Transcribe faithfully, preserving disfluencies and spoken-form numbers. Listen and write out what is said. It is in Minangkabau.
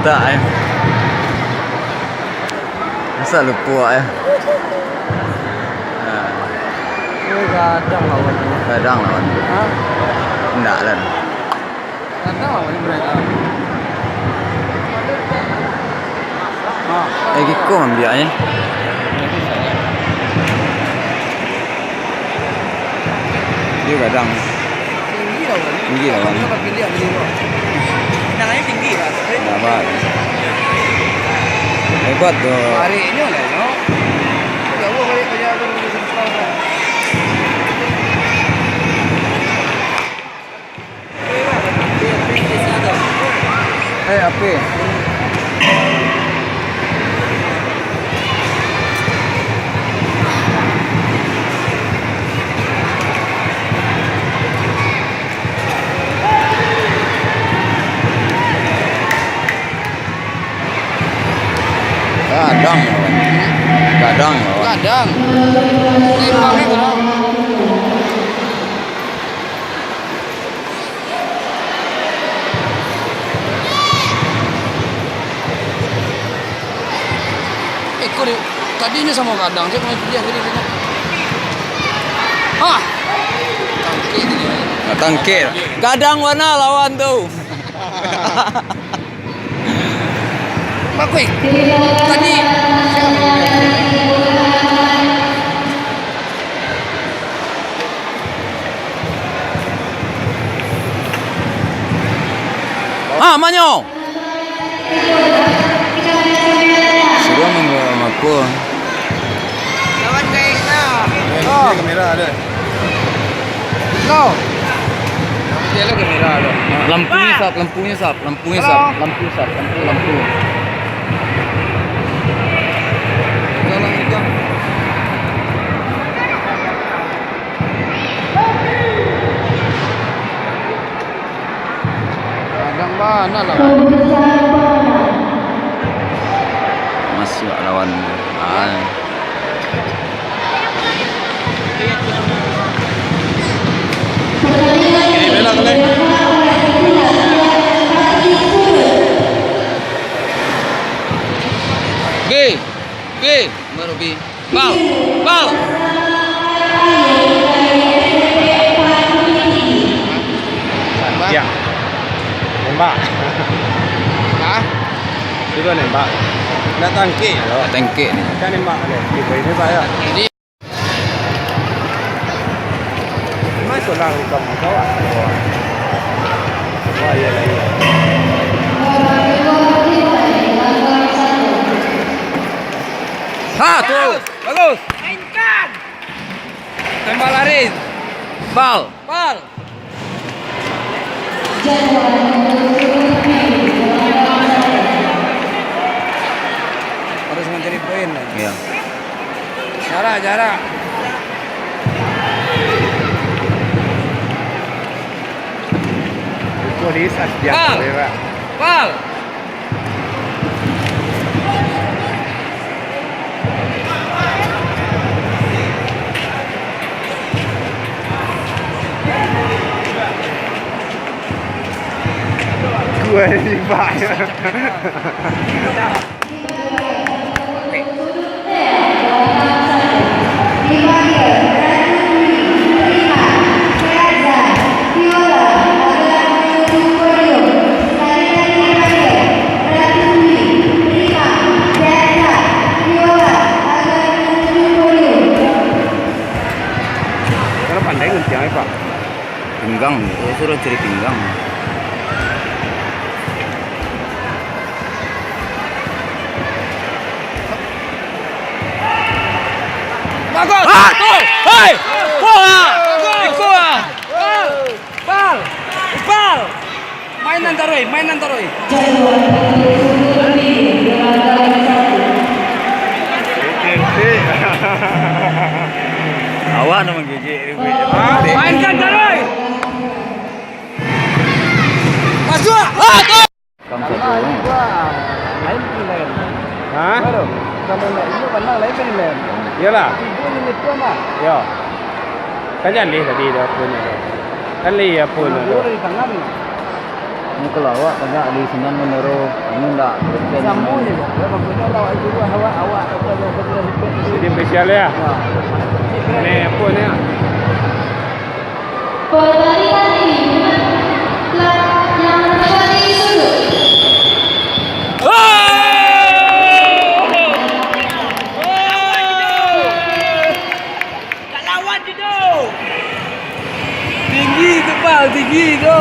Tak, eh. Masa lupa, eh. Ha. Oh, gadang lawan tu. Gadang lawan tu. Ha? Indak lah. Gadang lawan tu, Bray. Ha. Eh, Kiko mambiaknyo. Dia gadang. Tinggi lah, Wan. Tinggi lah, Wan. Dia tak pilih apa dia, Wan. Tendangannya tinggi, Wan. Hebat. Hebat tu. Bariknyo lah, no. Jauh balik kerja tu, susah, Wan. Eh, api. Gadang, lawan. Gadang, lawan. Gadang. Timbangnya kurang. Eh, kok di-, tadinyo samo gadang, cek main piliah tadi, tadi. Hah! Tangkik tadi. Nah, tangkik. Gadang mana lawan tu? Bakui. Tadi. Ah, manyo. Sudah membawa mako. Lawan guys lah. Eh, kamera ada. Go. Dia ada kamera ada. Lampu ni sap, lampu ni sap, lampu ni sap, lampu sap, lampu, lampu. Jalan hitam. Gadang bana lah. Masuak lawan. Ah. B, B, baru B. Bal! Bal! Nembak. Hah? Sudah nembak. Nak tangkik lo. Nak tangkik ni. Kan nembak lo. Tiba ini, Pak, ya. Jadi, masuklah hukum kau, ah. Wah, iya lah, iya. Ha, tu. Bagus. Mainkan. Tembak lari. Bal. Bal. Harus mencari poin lah. Iya. Jarak, jarak. Itu di saat dia Bal. Bal. Gua ni, Pak. Kalau pandai guntiang, eh, Pak. Pinggang, oh, suruh cari pinggang. Bagus. Ah! Gol! Hei! Gol, ah! Bagus. Gol, ah! Bal! Bal! Bal! Mainan taruih, mainan taruih. Awak nak menggigit. Mainkan taruih. Masuk. Ah, tu. Kam satu. Lain penilaian. Hah? Kalau, kalau nak ilmu pandang, lain penilaian. Iyalah. Ibu ni betul, Mak. Ya. Kan jaleh tadi dia apa ni tu. Kan leh apa ni tu. Guru di tangan. Ini kalau awak kagak di sinan menero, ini ndak. Samo je, ya. Pokoknya kalau awak di luar, awak, awak, awak, awak, awak, awak, Jadi spesial ya. Ni apa ni? Pertandingan ini telah yang terjadi sudah. Tinggi tu, Bang, tinggi tu.